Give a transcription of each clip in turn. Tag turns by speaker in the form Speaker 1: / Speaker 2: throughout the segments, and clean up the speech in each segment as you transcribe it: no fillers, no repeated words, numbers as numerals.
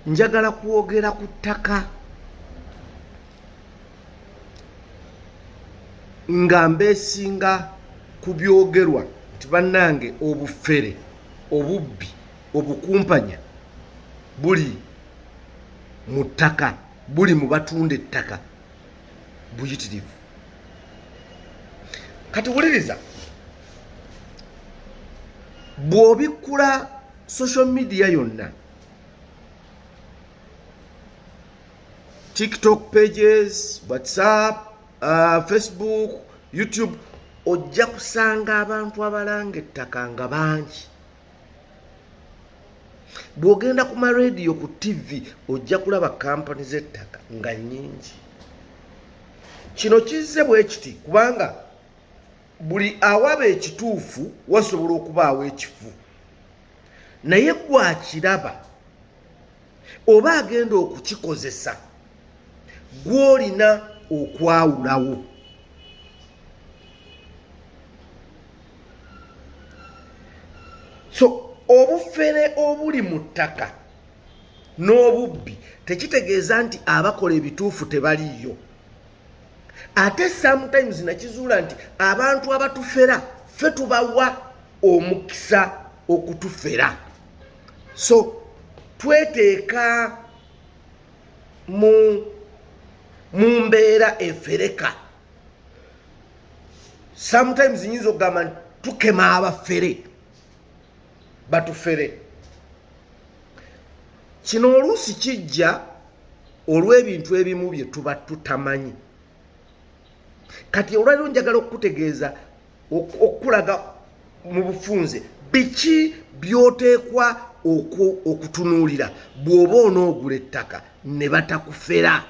Speaker 1: Njagala kwogera ku ttaka nga mbeesinga ku byogerwa nti bannange obufere, obubbi, obukumpanya buli mu ttaka, buli mu batunda ettaka buyitirivu. Kati wuliriza, bw'obikkula social media yonna, TikTok pages, WhatsApp, Facebook, YouTube, ojja kusanga abantu abalanga ettaka nga bangi. Bw'ogenda ku marediyo, ku TV, ojja kulaba kampani z'ettaka nga nnyingi. Kino kizze bwe kiti kubanga buli awaba ekituufu wasobola okubaawo ekifu, naye gwakiraba oba agenda okukikozesa gw'olina okwawulawo. So obufere obuli mu ttaka n'obubbi tekitegeeza nti abakola ebituufu tebaliiyo. Ate sometimes nakizuula nti abantu abatufera ffe tubawa omukisa okutufera, so tweteeka mu mbeera efereka. Sometimes nyinza okugamba nti tukema abafere batufere. Kino oluusi kijja olw'ebintu ebimu bye tuba tutamanyi. Kati olwaliro njagala okukutegeeza, okukulaga mu bufunze biki by'oteekwa okutunuulira bw'oba onoogula ettaka ne batakufera,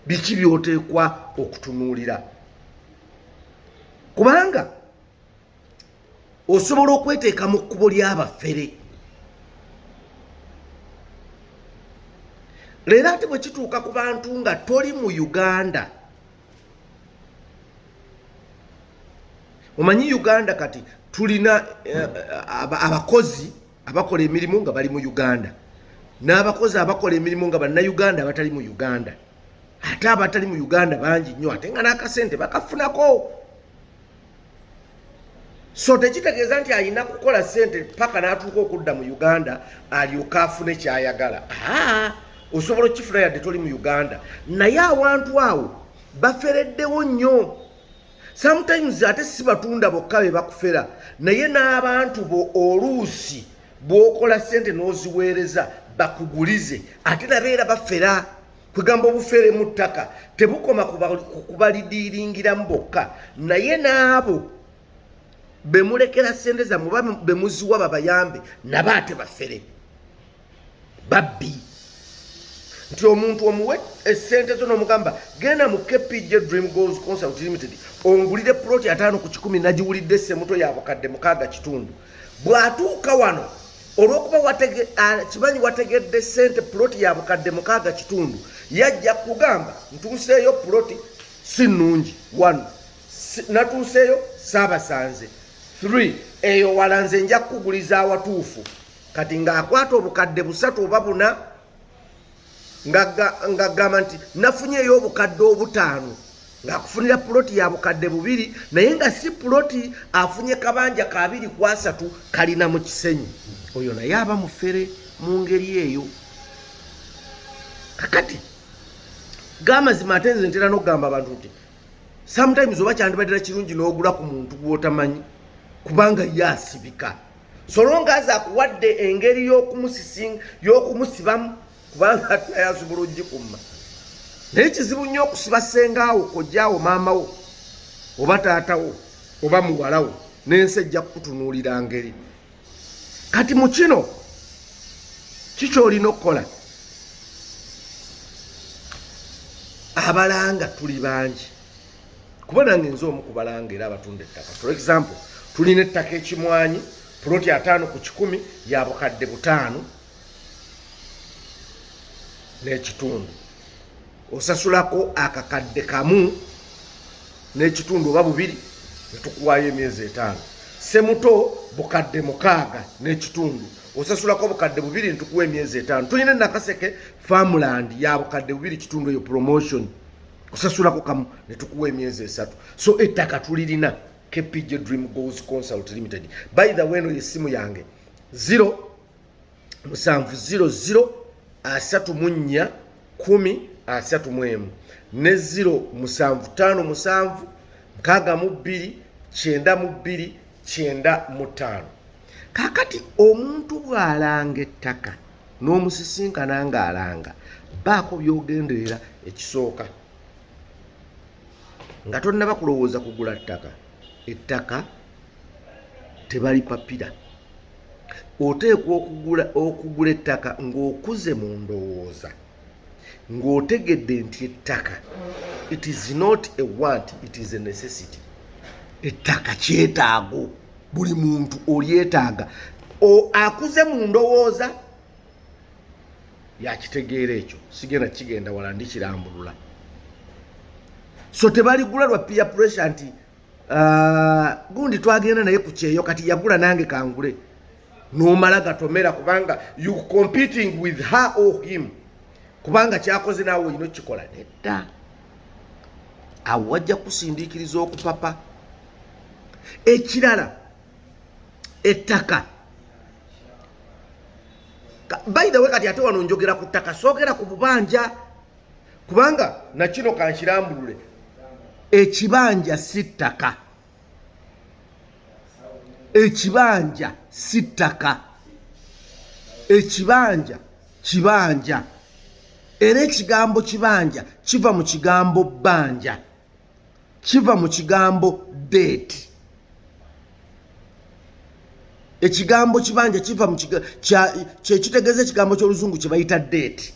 Speaker 1: biki by'oteekwa okutunuulira, kubanga osobola okweteeka mu kkubo ly'abafere. Leero ate bwe kituuka ku bantu nga toli mu Uganda, omanyi Uganda kati tulina abakozi abakola emirimu nga bali mu Uganda n'abakozi abakola emirimu nga bannayuganda abatali mu Uganda. Ate abatali mu Uganda bangi nnyo, ate nga n'akasente bakafunako. So tekitegeeza nti alina kukola sente paka n'atuuka okudda mu Uganda alyoke afune kyayagala. Aa, osobola okukifuna yadde toli mu Uganda, naye awantu awo bafereddewo nnyo. Sometimes ate si batunda bokka be bakufera, naye n'abantu bo oluusi bw'okola sente n'oziweereza bakugulize, ate nabeera bafera. Kwegamba obufere mu ttaka tebukoma kubalidiiringiramu bokka, naye n'abo bemulekera sente zammwe oba bemuziwa babayambe nabo ate bafere, babbi. Nti omuntu omuwe esente zo n'omugamba genda mu KPJ Dream Goals Consult Limited ongulire ploti 50 ku 100, nagiwulidde semuto ya bukadde mukaaga kitundu. Bw'atuuka wano, olw'okuba kimanyi wategedde sente ploti ya bukadde mukaaga kitundu, yajja kugamba ntuuseeyo ploti si nnungi, one, natuuseeyo saabasanze, three, eyo wala, nze nja kukuguliza awatuufu. Kati ng'akwata obukadde busatu oba buna ng'agamba nti nafunyeeyo obukadde obutaano, ng'akufunira puloti ya bukadde bubiri, naye nga si puloti, afunye kabanja ka 2 ku 3 kalina mu Kisenyi. Oyo naye aba mufere mu ngeri eyo. Kakati gamazima, ate nze ntera n'okugamba abantu nti sometimes oba kyandibaddera kirungi n'ogula ku muntu gw'otamanyi, kubanga ye asibika solonga aze akuwadde engeri y'okumusibamu, kubanga ate naye asobola ogikumma. Naye kizibu nnyo okusiba ssengaawo, kojjaawo, maamawo oba taatawo oba muwalawo, n'ensi ejja kukutunuulira ngeri. Kati mu kino kikyolina okukola, abalanga tuli bangi, kuba nange nze omu kubalanga era abatunda ettaka. For example, tulina ettaka ekimwanyi, puloti 50 ku 100 ya bukadde butaano n'ekitundu, osasulako akakadde kamu n'ekitundu oba bubiri, netukuwaayo emyezi 5. Semuto 6,500, osasulako 2,000, ntukuwa emyezi 5. Tulina Nakaseke, farmland ya 2,500, eyo promotion, osasulako kamu netukuwa emyezi 3. So ettaka tulirina, KPJ Dream Goals Consult Limited. By the way, eno yesimu yange, 0 7 0 0 34 10 31 ne 0 7 5 7 62 92 95. Kakati omuntu bw'alanga ettaka n'omusisinkana ng'alanga, baako by'ogenderera. Ekisooka, nga tonnaba kulowooza kugula ttaka, ettaka tebalipapira. Oteekwa okugula ettaka ng'okuze mu ndowooza, ng'otegedde nti ettaka, it is not a want, it is a necessity. Ettaka kyetaago, buli muntu olyetaaga. Akuze mu ndowooza yakitegeera ekyo. Sigenda kigenda wala, ndikirambulula. So tebaligula lwa peer pressure nti, "Gundi twagenda naye ku kyeyo, kati yagula, nange kangule." Nomala gatomera, kubanga you competing with her or him, kubanga kyakoze naawe olina okukikola. Nedda, awo wajja kusindiikiriza okupapa. Ekirala, ettaka, by the way, kati ate wano njogera ku ttaka, soogera ku bubanja, kubanga nakino kankirambulule. Ekibanja si ttaka, ekibanja si ttaka, ekibanja kibanja. Era ekigambo kibanja kiva mu kigambo bbanja, kiva mu kigambo debt. Ekigambo kibanja kiva mu kyekitegeeza ekigambo ky'Oluzungu kye bayita debt.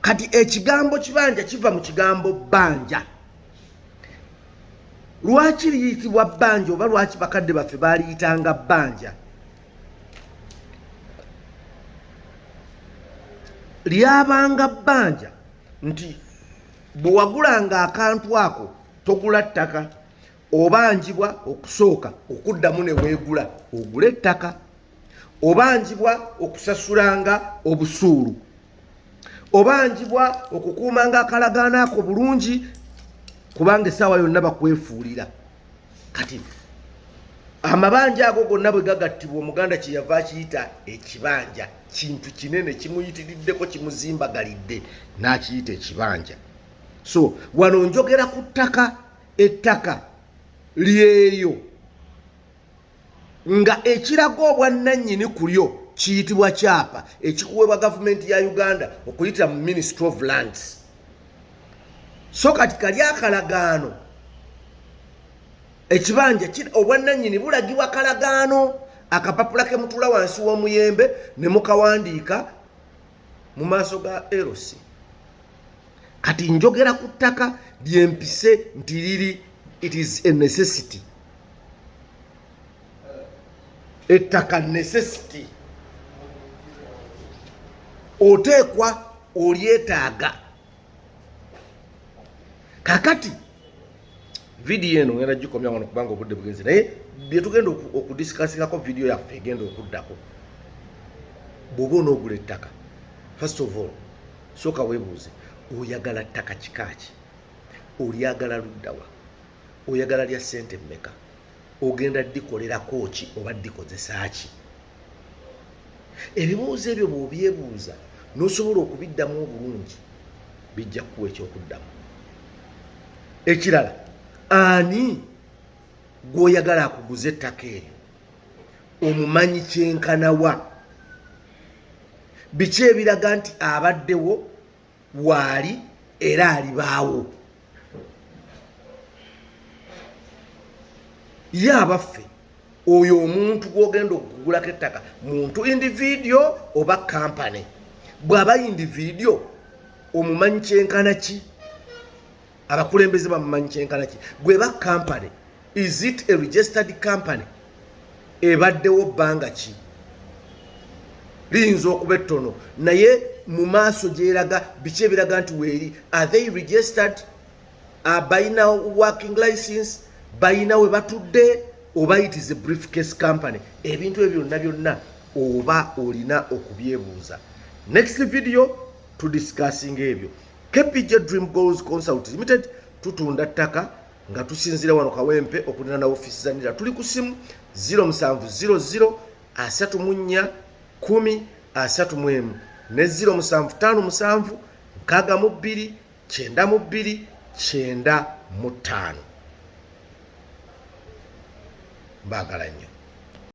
Speaker 1: Kati ekigambo kibanja kiva mu kigambo bbanja. Lwaki liyitibwa bbanja, oba lwaki bakadde baffe baliyitanga bbanja? Lyabanga bbanja nti bwe wagulanga akantu ako, togula ttaka, obanjibwa okusooka okuddamu ne weegula ogule ettaka, obanjibwa okusasulanga obusuulu, obanjibwa okukuumanga akalagaano ako bulungi, kubanga essaawa yonna bakwefuulira. Kati amabanja ago gonna bwe gagattibwa, Omuganda kyeyava akiyita ekibanja. Kintu kinene kimuyitiriddeko, kimuzimbagalidde, n'akiyita ekibanja. So wano njogera ku ttaka. Ettaka lyeryo nga ekiraga obwannannyini ku lyo kiyitibwa kyapa, ekikuweebwa gavumenti ya Uganda okuyitira mu Ministry of Lands. So kati kali akalagaano, ekibanja, obwannannyini bulagibwa kalagaano, akapapula ke mutula wansi w'omuyembe ne mukawandiika mu maaso ga LC. Kati njogera ku ttaka lyempise nti liri, it is a necessity. Ettaka necessity, oteekwa olyetaaga. Kakati vidiyo eno ngenda gikomya wano kubanga obudde bugenze, naye byetugenda okudiscussingako vidiyo yaffe egenda okuddako. Bw'oba onoogula ettaka, first of all sooka weebuuze, oyagala ttaka kikaaki? Olyagala luddawa? Oyagala lya ssente mmeka? Ogenda ddikolerako ki oba ddikozesa ki? Ebibuuzo ebyo bw'obyebuuza n'osobola okubiddamu obulungi, bijja kukuwa ekyokuddamu. Ekirala, ani gw'oyagala akuguza ettaka eryo? Omumanyi kyenkanawa? Biki ebiraga nti abaddewo, waali, era alibaawo? Ye abaffe, oyo omuntu gw'ogenda okugulako ettaka muntu individual oba kampany? Bw'aba individual, omumanyi kyenkana ki? Abakulembeze bamumanyi kyenkana ki? Bweba kampany, is it a registered company? Ebaddewo bbanga ki? Liyinza okuba ettono, naye mu maaso gyeraga biki ebiraga nti weeri? Are they registered? Balina working license? Balina we batudde? Oba it is a briefcase company? Ebintu ebyo byonna byonna oba olina okubyebuuza. Next video tudiscussinga ebyo. KPJ Dream Goals Consult Limited, tutunda ttaka nga tusinziira wano Kawempe okulina na ofiisi za NIRA. Tuli ku simu 0700 34 10 31 ne 0757 62 92 95. Mbaagala nnyo.